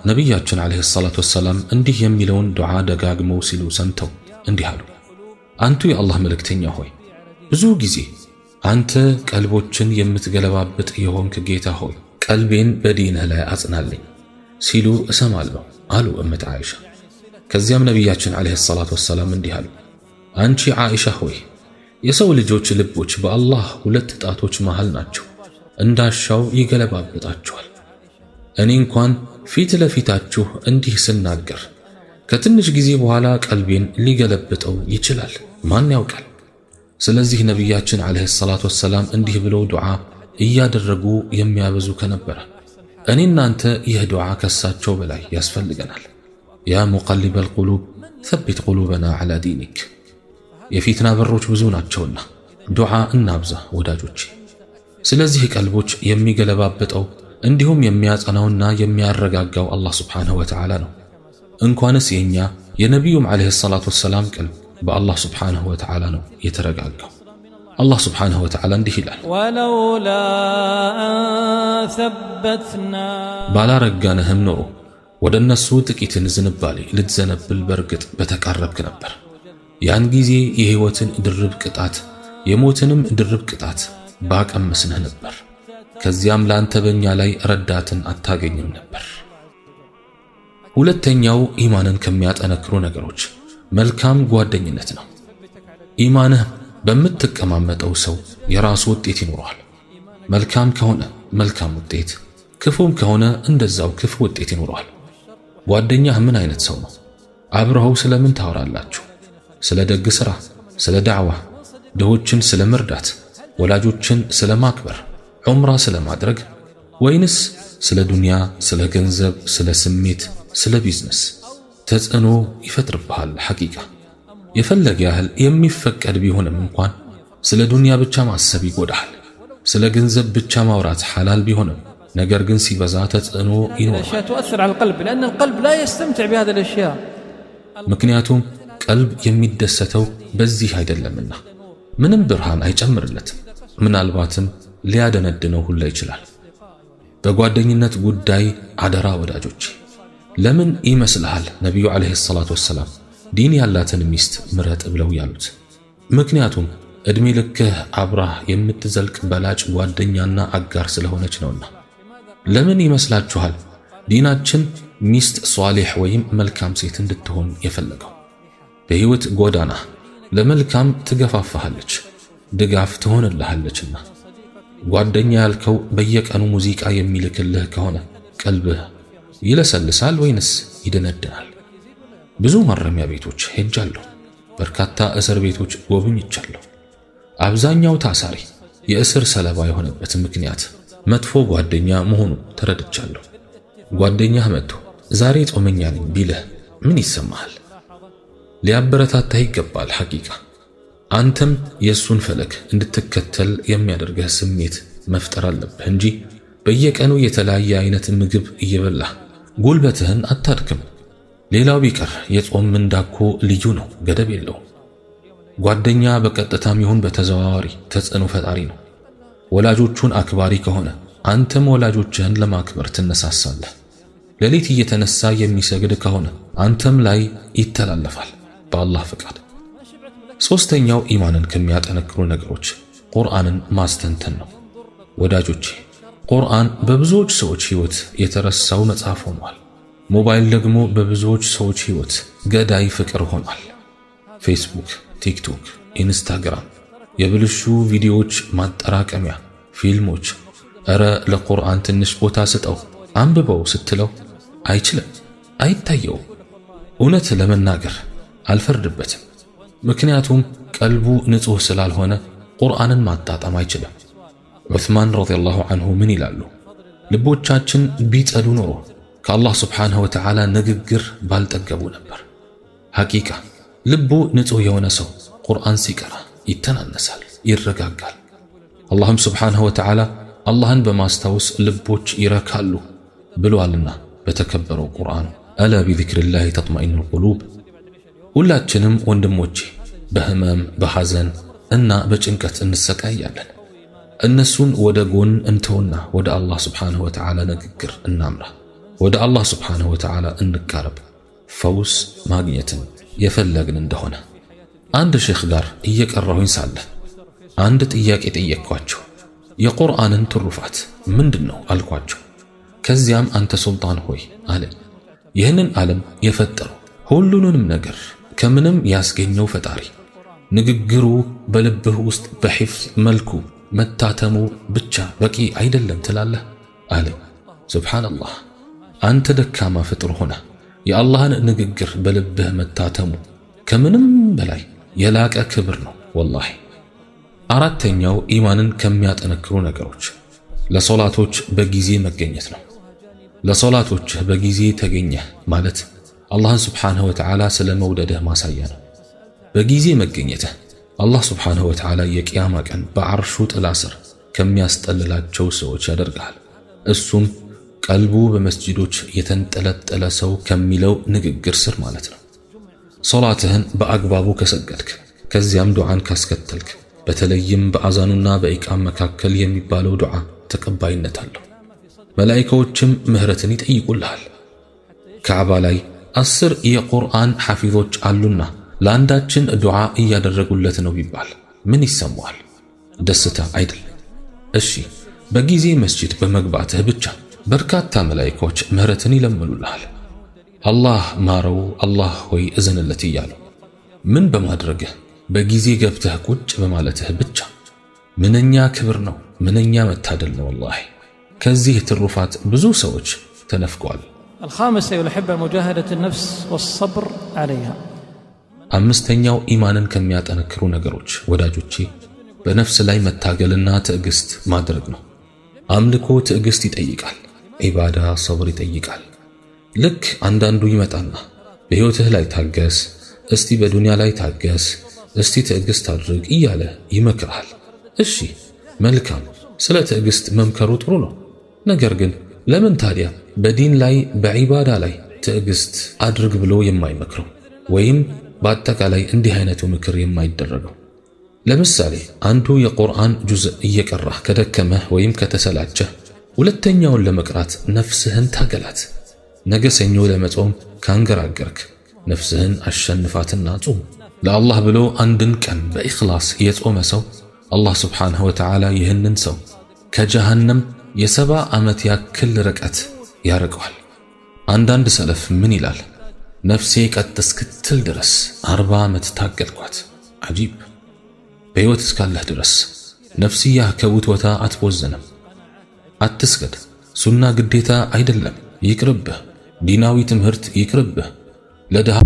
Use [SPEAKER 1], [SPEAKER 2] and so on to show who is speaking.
[SPEAKER 1] ነቢያችን ዓለይሂ ሰላቱ ወሰላም እንዲህ የሚለውን ዱዓ ደጋግመው ሲሉ ሰምተው እንዲህ አሉ። አንቱ የአላህ መልእክተኛ ሆይ፣ ብዙ ጊዜ አንተ ቀልቦችን የምትገለባብጥ የሆንክ ጌታ ሆይ ቀልቤን በዲንህ ላይ አጽናልኝ ሲሉ እሰማለሁ አሉ እመት ዓኢሻ። ከዚያም ነቢያችን ዓለይሂ ሰላቱ ወሰላም እንዲህ አሉ። አንቺ ዓኢሻ ሆይ፣ የሰው ልጆች ልቦች በአላህ ሁለት ጣቶች መሃል ናቸው፣ እንዳሻው ይገለባብጣቸዋል። እኔ እንኳን ፊት ለፊታችሁ እንዲህ ስናገር ከትንሽ ጊዜ በኋላ ቀልቤን ሊገለብጠው ይችላል፣ ማን ያውቃል? ስለዚህ ነቢያችን ዓለይሂ ሰላቱ ወሰላም እንዲህ ብለው ዱዓ እያደረጉ የሚያበዙ ከነበረ እኔ እናንተ ይህ ዱዓ ከሳቸው በላይ ያስፈልገናል። يا مقلب القلوب ثبت قلوبنا على دينك። የፊትና በሮች ብዙ ናቸውና ዱዓ እናብዛ ወዳጆቼ። ስለዚህ ቀልቦች የሚገለባብጠው እንዲሁም የሚያጸናውና የሚያረጋጋው አላህ سبحانه وتعالى ነው። እንኳንስ የኛ የነቢዩም ዓለይሂ ሰላቱ ወሰላም ቀልብ በአላህ سبحانه وتعالى ነው የተረጋጋው። አላህ سبحانه وتعالى እንዲህ ይላል፣
[SPEAKER 2] ولولا أن ثبتنا
[SPEAKER 1] ባላረጋንህም ኖሮ ወደ እነሱ ጥቂትን ዝንባሌ ልትዘነብል በርግጥ በተቃረብክ ነበር። ያን ጊዜ የሕይወትን ድርብ ቅጣት የሞትንም ድርብ ቅጣት ባቀመስንህ ነበር። ከዚያም ላንተ በእኛ ላይ ረዳትን አታገኝም ነበር። ሁለተኛው ኢማንን ከሚያጠነክሩ ነገሮች መልካም ጓደኝነት ነው። ኢማንህ በምትቀማመጠው ሰው የራሱ ውጤት ይኖረዋል። መልካም ከሆነ መልካም ውጤት፣ ክፉም ከሆነ እንደዛው ክፉ ውጤት ይኖረዋል። ጓደኛህ ምን አይነት ሰው ነው? አብረኸው ስለምን ታወራላችሁ? ስለ ደግ ሥራ፣ ስለ ዳዕዋ፣ ድሆችን ስለ መርዳት፣ ወላጆችን ስለ ማክበር፣ ዑምራ ስለ ማድረግ፣ ወይንስ ስለ ዱንያ፣ ስለ ገንዘብ፣ ስለ ስሜት፣ ስለ ቢዝነስ? ተጽዕኖ ይፈጥርብሃል። حقيقة የፈለገ ያህል የሚፈቀድ ቢሆንም እንኳን ስለ ዱንያ ብቻ ማሰብ ይጎዳሃል። ስለ ገንዘብ ብቻ ማውራት ሐላል ቢሆንም ነገር ግን ሲበዛ ተጽዕኖ ይኖራል።
[SPEAKER 2] الأشياء تؤثر على القلب لأن القلب لا يستمتع بهذه الأشياء።
[SPEAKER 1] ምክንያቱም ቀልብ የሚደሰተው በዚህ አይደለምና ምንም ብርሃን አይጨምርለትም። ምናልባትም ሊያደነድነው ሁላ ይችላል። በጓደኝነት ጉዳይ አደራ ወዳጆች፣ ለምን ይመስልሃል ነቢዩ ዓለይሂ ሰላቱ ወሰላም ዲን ያላትን ሚስት ምረጥ ብለው ያሉት? ምክንያቱም ዕድሜ ልክህ አብራህ የምትዘልቅ በላጭ ጓደኛና አጋር ስለሆነች ነውና። ለምን ይመስላችኋል ዲናችን ሚስት ሷሊሕ ወይም መልካም ሴት እንድትሆን የፈለገው? በሕይወት ጎዳና ለመልካም ትገፋፋሃለች፣ ድጋፍ ትሆንልሃለችና። ጓደኛ ያልከው በየቀኑ ሙዚቃ የሚልክልህ ከሆነ ቀልብህ ይለሰልሳል ወይንስ ይደነድናል? ብዙ ማረሚያ ቤቶች ሄጃለሁ። በርካታ እስር ቤቶች ጎብኝቻለሁ። አብዛኛው ታሳሪ የእስር ሰለባ የሆነበት ምክንያት መጥፎ ጓደኛ መሆኑ ተረድቻለሁ። ጓደኛህ መጥቶ ዛሬ ጾመኛ ነኝ ቢልህ ምን ይሰማሃል? ሊያበረታታህ ይገባል። ሐቂቃ አንተም የእሱን ፈለግ እንድትከተል የሚያደርግህ ስሜት መፍጠር አለብህ እንጂ በየቀኑ የተለያየ አይነት ምግብ እየበላህ ጉልበትህን አታድክም። ሌላው ቢቀር የጾም ምንዳኮ ልዩ ነው፣ ገደብ የለውም። ጓደኛ በቀጥታም ይሁን በተዘዋዋሪ ተጽዕኖ ፈጣሪ ነው። ወላጆቹን አክባሪ ከሆነ አንተም ወላጆችህን ለማክበር ትነሳሳለህ። ሌሊት እየተነሳ የሚሰግድ ከሆነ አንተም ላይ ይተላለፋል በአላህ ፈቃድ። ሶስተኛው ኢማንን ከሚያጠነክሩ ነገሮች ቁርአንን ማስተንተን ነው። ወዳጆቼ፣ ቁርአን በብዙዎች ሰዎች ሕይወት የተረሳው መጽሐፍ ሆኗል። ሞባይል ደግሞ በብዙዎች ሰዎች ሕይወት ገዳይ ፍቅር ሆኗል። ፌስቡክ፣ ቲክቶክ፣ ኢንስታግራም የብልሹ ቪዲዮዎች ማጠራቀሚያ፣ ፊልሞች። እረ ለቁርአን ትንሽ ቦታ ስጠው አንብበው ስትለው አይችልም፣ አይታየውም። እውነት ለመናገር አልፈርድበትም። ምክንያቱም ቀልቡ ንጹሕ ስላልሆነ ቁርአንን ማጣጣም አይችልም። ዑስማን رضي الله عنه ምን ይላሉ? ልቦቻችን ቢጸዱ ኖሮ ከአላህ سبحانه وتعالى ንግግር ባልጠገቡ ነበር። حقيقة ልቡ ንጹሕ የሆነ ሰው ቁርአን ሲቀራ ይተናነሳል፣ ይረጋጋል። አላህም سبحانه وتعالى አላህን በማስታወስ ልቦች ይረካሉ ብሏልና በተከበረው ቁርአኑ ألا بذكر الله تطمئن القلوب። ሁላችንም ወንድሞቼ በህመም፣ በሐዘን እና በጭንቀት እንሰቃያለን። እነሱን ወደ ጎን እንተውና ወደ አላህ ስብሓንሁ ወተዓላ ንግግር እናምራ። ወደ አላህ ስብሓንሁ ወተዓላ እንቃረብ፣ ፈውስ ማግኘትን የፈለግን እንደሆነ። አንድ ሼኽ ጋር እየቀራሁኝ ሳለ አንድ ጥያቄ ጠየቅኳቸው። የቁርአንን ትሩፋት ምንድን ነው አልኳቸው። ከዚያም አንተ ሱልጣን ሆይ አለኝ፣ ይህንን ዓለም የፈጠረው ሁሉንም ነገር ከምንም ያስገኘው ፈጣሪ ንግግሩ በልብህ ውስጥ በሒፍዝ መልኩ መታተሙ ብቻ በቂ አይደለም ትላለህ አለኝ። ሱብሓነላህ፣ አንተ ደካማ ፍጡር ሆነ የአላህን ንግግር በልብህ መታተሙ ከምንም በላይ የላቀ ክብር ነው ወላሂ። አራተኛው ኢማንን ከሚያጠነክሩ ነገሮች ለሶላቶች በጊዜ መገኘት ነው። ለሶላቶችህ በጊዜ ተገኘህ ማለት አላህን ስብሓንሁ ወተዓላ ስለ መውደድህ ማሳያ ነው። በጊዜ መገኘትህ አላህ ስብሓንሁ ወተዓላ የቅያማ ቀን በዐርሹ ጥላ ስር ከሚያስጠልላቸው ሰዎች ያደርግሃል። እሱም ቀልቡ በመስጂዶች የተንጠለጠለ ሰው ከሚለው ንግግር ስር ማለት ነው። ሶላትህን በአግባቡ ከሰገድክ፣ ከዚያም ዱዓን ካስከተልክ፣ በተለይም በአዛኑና በኢቃም መካከል የሚባለው ዱዓ ተቀባይነት አለው። መላኢካዎችም ምህረትን ይጠይቁልሃል። ካዕባ ላይ 10 የቁርአን ሐፊዞች አሉና ለአንዳችን ዱዓ እያደረጉለት ነው ቢባል ምን ይሰማዋል? ደስታ አይደል? እሺ፣ በጊዜ መስጂድ በመግባትህ ብቻ በርካታ መላኢካዎች ምህረትን ይለምኑልሃል። አላህ ማረው፣ አላህ ሆይ እዘንለት እያሉ ምን በማድረግህ በጊዜ ገብተህ ቁጭ በማለትህ ብቻ ምንኛ ክብር ነው፣ ምንኛ መታደል ነው። ወላሂ ከዚህ ትሩፋት ብዙ ሰዎች ተነፍገዋል።
[SPEAKER 2] الخامس أيها الأحبة مجاهدة النفس والصبر عليها።
[SPEAKER 1] አምስተኛው ኢማንን ከሚያጠነክሩ ነገሮች ወዳጆቼ በነፍስ ላይ መታገልና ትዕግስት ማድረግ ነው። አምልኮ ትዕግስት ይጠይቃል። ዒባዳ ሰብር ይጠይቃል። ልክ አንዳንዱ ይመጣና በሕይወትህ ላይ ታገስ፣ እስቲ በዱንያ ላይ ታገስ፣ እስቲ ትዕግስት አድርግ እያለ ይመክርሃል። እሺ መልካም፣ ስለ ትዕግስት መምከሩ ጥሩ ነው። ነገር ግን ለምን ታዲያ በዲን ላይ በዒባዳ ላይ ትዕግስት አድርግ ብሎ የማይመክረው ወይም በአጠቃላይ እንዲህ አይነቱ ምክር የማይደረገው? ለምሳሌ አንዱ የቁርአን ጁዝእ እየቀራህ ከደከመህ ወይም ከተሰላቸህ ሁለተኛውን ለመቅራት ነፍስህን ታገላት። ነገ ሰኞ ለመጾም ካንገራገርክ ነፍስህን አሸንፋትና ጹም። ለአላህ ብሎ አንድን ቀን በኢኽላስ የጾመ ሰው አላህ ስብሓንሁ ወተዓላ ይህንን ሰው ከጀሃነም የ70 ዓመት ያክል ርቀት ያርቀዋል። አንዳንድ ሰለፍ ምን ይላል? ነፍሴ ቀጥ እስክትል ድረስ 40 ዓመት ታገልኳት። አጂብ! በሕይወት እስካለህ ድረስ ነፍስያህ ከውትወታ አትቦዘንም። አትስገድ፣ ሱና ግዴታ አይደለም ይቅርብህ፣ ዲናዊ ትምህርት ይቅርብህ፣ ለድሃ